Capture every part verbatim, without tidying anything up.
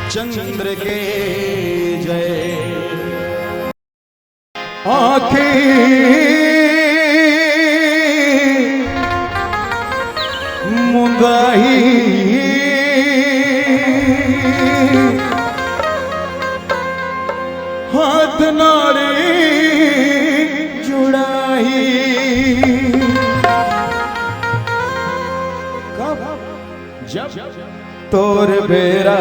चंद्र के जय। आँखी मुंदाही, हाथ नाड़ी जुड़ाही। कब? जब तोर बेरा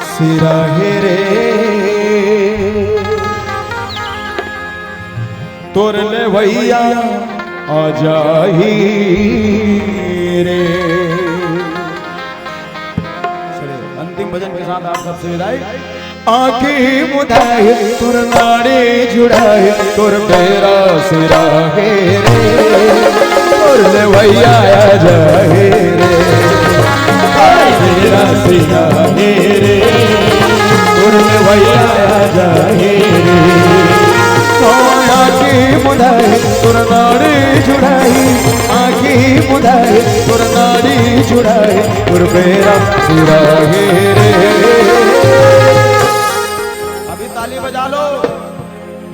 सिराही रे, तोर लेवइया आ जाही रे। चलिए, अंतिम भजन के साथ आप सबसे विदाई। आँखी मुंदाही तोर नाड़ी जुड़ाही, तोर बेरा सिराही रे, तोर लेवइया आ जाही रे। आँखी मुंदाही तोर नाड़ी जुड़ाही, तोर बेरा सिराही रे, तोर लेवइया आ जाही रे। आँखी मुंदाही तोर नाड़ी जुड़ाही, आँखी मुंदाही तोर नाड़ी जुड़ाही, तोर बेरा सिराही रे। अभी ताली बजा लो।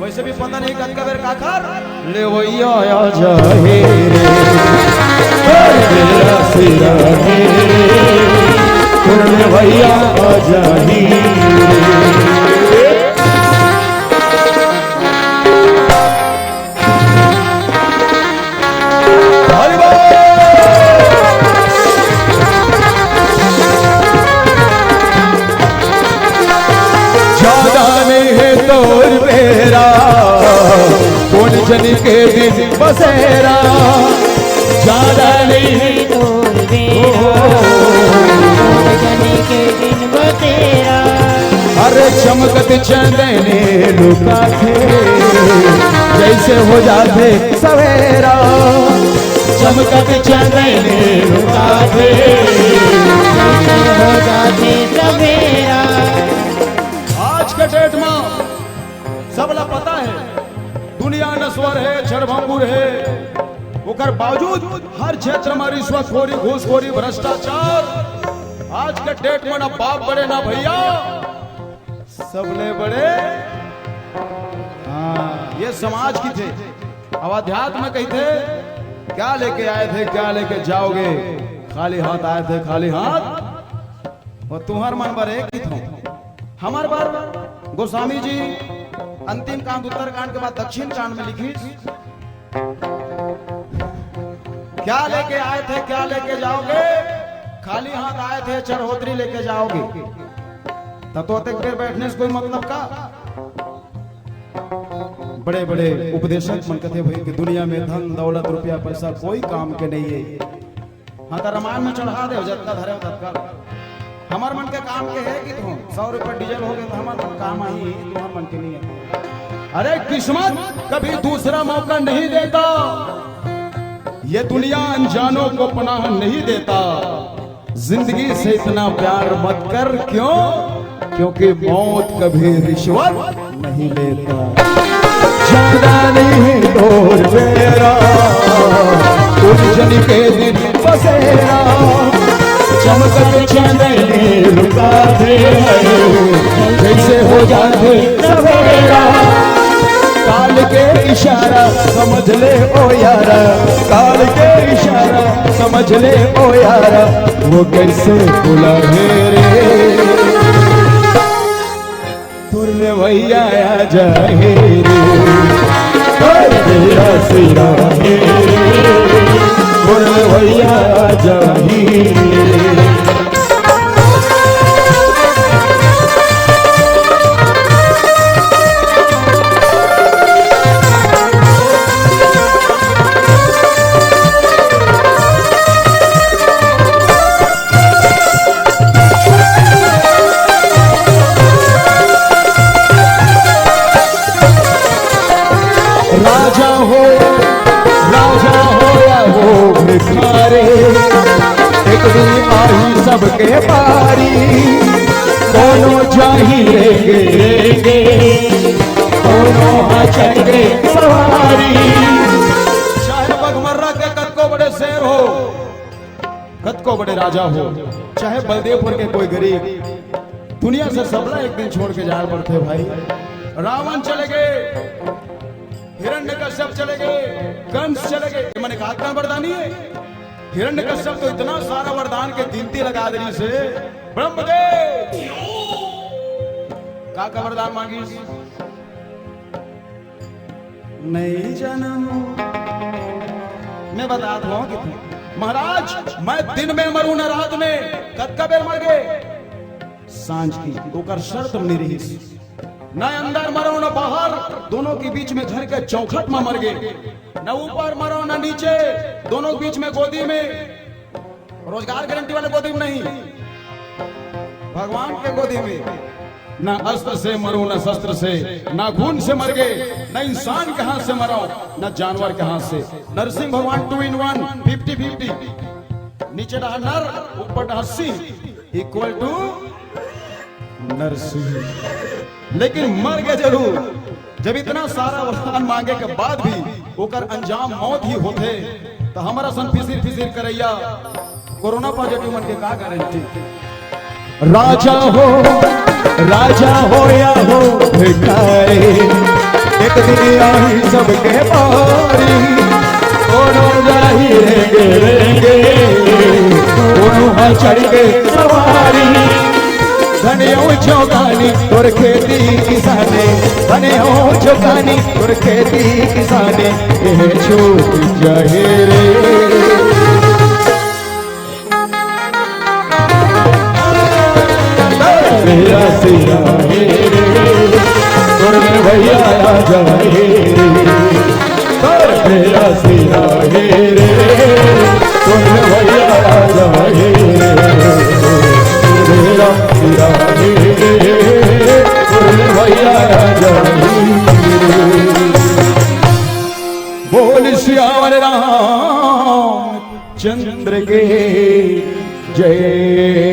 वैसे भी पता नहीं कतका बेर काखर लेवइया आ जाही रे। तोर बेरा सिराही रे, तोर लेवइया आ जाही रे। ज्यादा नहीं है तोर बेरा, कोन जनी के दिन बसेरा। ज्यादा नहीं है तोर बेरा, कोन जनी के दिन बसेरा। अरे चमकत चंदनी लुकाथे, जैसे हो जाथे सवेरा। चमकत चंदनी लुकाथे, जैसे हो जाथे सवेरा। आज के डेट में सबला पता है, दुनिया नश्वर है, क्षणभंगुर है, ओकर बावजूद हर क्षेत्र में रिश्वतखोरी, घूसखोरी, भ्रष्टाचार। आज के डेट में ना बाप बड़े ना भैया, सबले बड़े। हाँ, ये समाज कथे। अब अध्यात्म कथे, क्या लेके आए थे, क्या लेके जाओगे? खाली हाथ आए थे, खाली हाथ। अउ तुंहर मन बर एक गीत हो, हमर बर गोस्वामी जी अंतिम कांड, उत्तरकांड के बाद दक्षिण कांड में लिखिस, क्या लेके आए थे, क्या लेके जाओगे? खाली हाथ आए थे, चरहोतरी लेके जाओगे। त तो अतेक देर बैठने से कोई मतलब का? बड़े बड़े उपदेशक मन कथे भाई कि दुनिया में धन दौलत रुपया पैसा कोई काम के नहीं है। हाँ, त रामायण में चढ़ा दे, जतका धरे हो ततका। हमर मन के काम के है कि तुम सौ रुपये डीजल हो गए तो हमर मन काम आही, तुहर मन के नहीं है। अरे किस्मत कभी दूसरा मौका नहीं देता, ये दुनिया अनजानों को पनाह नहीं देता। जिंदगी से इतना प्यार मत कर, क्यों? क्योंकि मौत कभी रिश्वत नहीं लेता। ज्यादा नहीं तोर बेरा, कुछ जन के दिन बसेरा। चमकत चंदनी लुकाथे, जैसे हो जाथे सवेरा। काल के इशारा समझ ले ओ यारा, काल के इशारा समझ ले ओ यारा, वो कैसे बुलावे रे। तोर लेवइया आ जाही रे, तोर बेरा सिराही रे, तोर लेवइया आ जाही रे। राजा हो, राजा हो या हो भिखारी, एक दिन आही सबके बारी। कोनो जाही रेंगे रेंगे, कोनो हा चढ़ के सवारी। चाहे भगमर्रा के कतको बड़े शेर हो, कतको बड़े राजा हो, चाहे बलदेवपुर के कोई गरीब, दुनिया से सबला एक दिन छोड़ के जाए पड़थे भाई। रावण चले गए, हिरण्यकश्यप चले गए, कंस चले गए, ये मने का का वरदानी है? हिरण्यकश्यप तो इतना सारा वरदान के गिनती लगा देनी से ब्रह्मदेव का का वरदान मांगी? नहीं जानू, मैं बता दूं कि महाराज, मैं दिन में मरूं ना रात में। कतका बेर मर गए? सांझ की। ओकर शर्त नहीं रही, ना अंदर मरो ना बाहर, दोनों के बीच में घर के चौखट में मर गए, ना ऊपर मरो ना नीचे, दोनों के बीच में गोदी में, रोजगार गारंटी वाले गोदी में नहीं, भगवान के गोदी में। ना अस्त्र से मरो, ना शस्त्र से, ना खून से मर गए, ना इंसान के हाथ से मरो, ना जानवर के हाथ से। नरसिंह भगवान two in one, fifty fifty. नीचे रहा नर, ऊपर रहा सिंह, इक्वल टू नरसिंह। लेकिन मर गए जरूर। जब इतना सारा वरदान मांगे के बाद भी ओकर अंजाम मौत ही होथे, तो हमारा सन फिसिर फिसिर करैया कोरोना पॉजिटिव मन के का गारंटी? राजा हो, राजा हो या हो भिखारी, एक दिन आही सबके बारी। कोनो जाही रेंगे रेंगे, कोनो हा चढ़ के सवारी। धन्यो जोगानी तोर खेती किसानी, धन्यो जोगानी तोर खेती किसानी, ये छूट जाहे रे। मेरा सिया हे रे, तोर में भैया आ जाए रे। तोर मेरा सिया हे रे, तोर में भैया आ जाए रे। मेरा सिया हे रे, तोर में भैया आ जाए रे। बोल सियावर रामचंद्र के जय।